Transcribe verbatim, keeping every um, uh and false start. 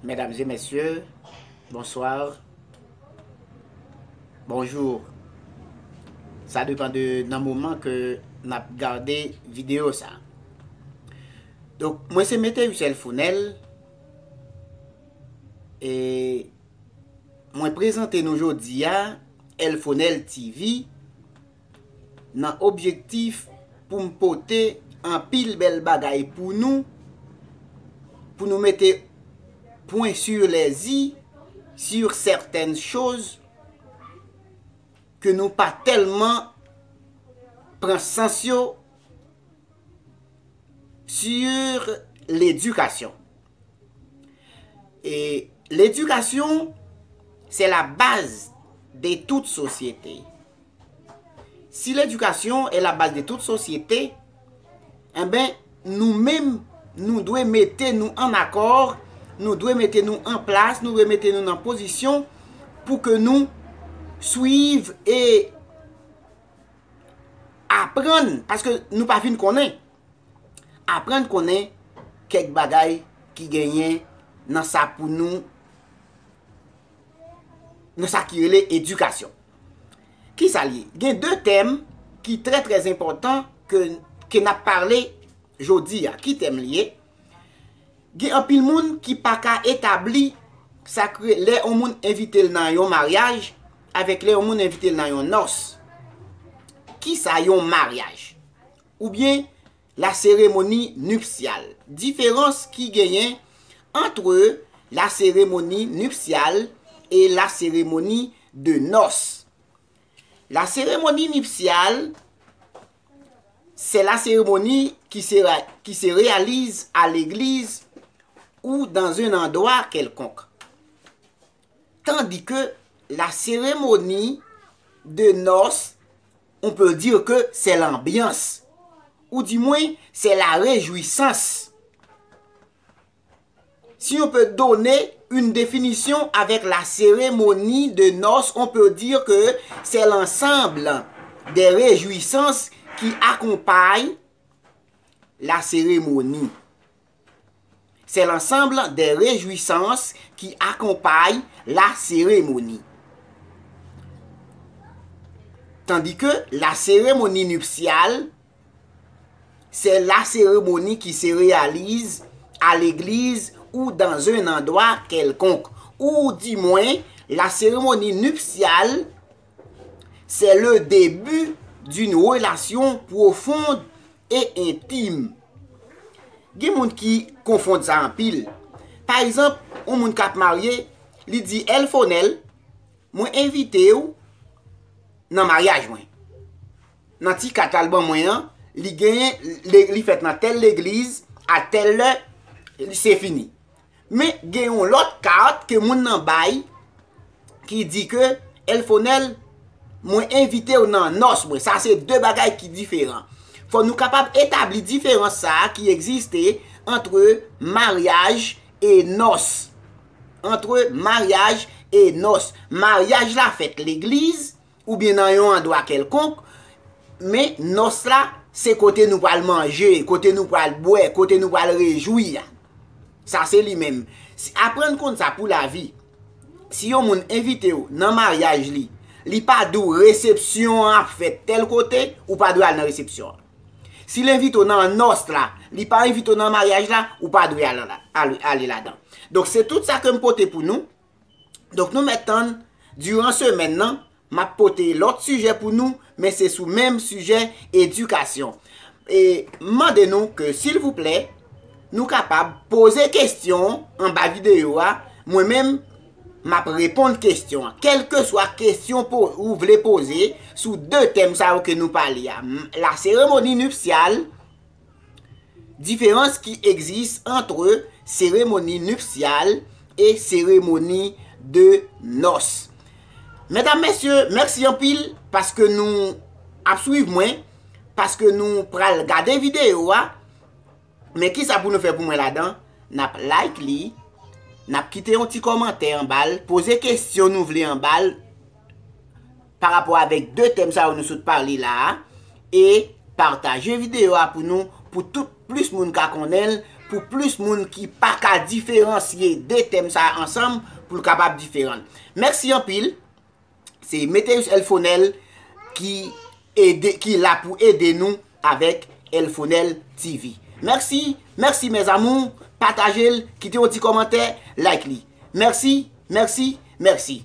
Mesdames et messieurs, bonsoir. Bonjour. Sa depann de nan moman ke n ap gade videyo sa. Donk, mwen se Meteus Elfonel, e mwen prezante nou jodi a Elfonel T V, nan objektif pou m pote anpil bèl bagay pou nou, pou nou mete pwen sur les i sur certaines choses ke nou pa tèlman pran sans yo sur l'éducation. Et l'éducation, c'est la base de toute société. Si l'éducation est la base de toute société, enben, nou menm, nou dwe mete nou an akò, nou dwe mete nou an plas, nou dwe mete nou nan pozisyon pou ke nou swiv e aprann, paske nou pa fin konnen. Aprann konnen kèk bagay ki genyen nan sa pou nou, nan sa ki rele edikasyon. Ki sa l ye? Gen de tèm ki trè, trè enpòtan ke, ke n ap pale jodi a. Ki tèm li ye? Gen anpil moun ki pa ka etabli sa k re-, lè yon moun envite l nan yon maryaj avèk lè yon moun envite l nan yon nòs. Ki sa yon maryaj? Oubyen la cérémonie nuptiale. Diferans ki genyen entre la cérémonie nuptiale et la cérémonie de noces. La cérémonie nuptiale, c'est la cérémonie qui se, qui se réalise à l'église ou dans un endroit quelconque. Tandis que la cérémonie de noces, on peut dire que c'est l'ambiance, ou du moins, c'est la réjouissance. Si on peut donner une définition avec la cérémonie de noces, on peut dire que c'est l'ensemble des réjouissances qui accompagnent la cérémonie. C'est l'ensemble des réjouissances qui accompagnent la cérémonie. Tandis que la cérémonie nuptiale, c'est la cérémonie qui se réalise à l'église ou dans un endroit quelconque. Ou du moins, la cérémonie nuptiale, c'est le début d'une relation profonde et intime. Gen moun ki konfonn sa anpil. Pa egzanp, yon moun k ap marye, li di, Elfonel, mwen envite w nan maryaj mwen. Nan ti kat al ban mwen an, li genyen, li, li fèt nan tèl legliz, a tèl lè, se fini. Men gen yon lòt kat ke moun nan bay ki di ke, Elfonel, mwen envite w nan nòs mwen. Sa se de bagay ki diferan. Fò nou kapab etabli diferans sa a ki egziste antre maryaj e nòs. Antre maryaj e nòs. Maryaj la fèt legliz, oubyen nan yon andwa kèlkonk, men nòs la, se kote nou pral manje, kote nou pral bwè, kote nou pral rejwi a. Sa se li menm. Si, aprann konn sa pou lavi. Si yon moun envite w nan maryaj li, li pa di w resepsyon an ap fèt tèl kote, ou pa dwe al nan resepsyon an. Si l envite w nan nòs la, li pa envite w nan maryaj la, ou pa dwe al, al, ale ladan. Donk, se tout sa ke m pote pou nou. Donk, nou mèt tann, diran semèn nan, m ap pote lòt sijè pou nou, men se sou menm sijè edikasyon. E m mande nou ke, silvouplè, nou kapab poze kesyon anba videyo a. Mwen menm, m ap reponn kesyon an. Kèlkeswa kesyon po-, ou vle poze sou de tèm sa yo ke nou pale a, m-, la cérémonie nuptiale, Diferans ki egzis antre seremoni nipsyal e seremoni de nòs. Medam, mesye, mèsi anpil paske nou ap swiv mwen, paske nou pral gade videyo a. Men kisa pou nou fè pou mwen ladan? N ap like li, n ap kite yon ti kòmantè anba l, poze kesyon nou vle anba l, pa rapò avèk de tèm sa yo nou sot pale la a, e pataje videyo a pou nou, pou tout plis moun ka konnen l, pou plis moun ki pa ka diferansye de tèm sa a ansanm, pou l kapab diferan. Mèsi anpil. Se Meteus Elfonel ki ede, ki la pou ede nou avèk Elfonel T V. Mèsi, mèsi mes amours, pataje l, kite yon ti kòmantè, like li. Mèsi, mèsi, mèsi.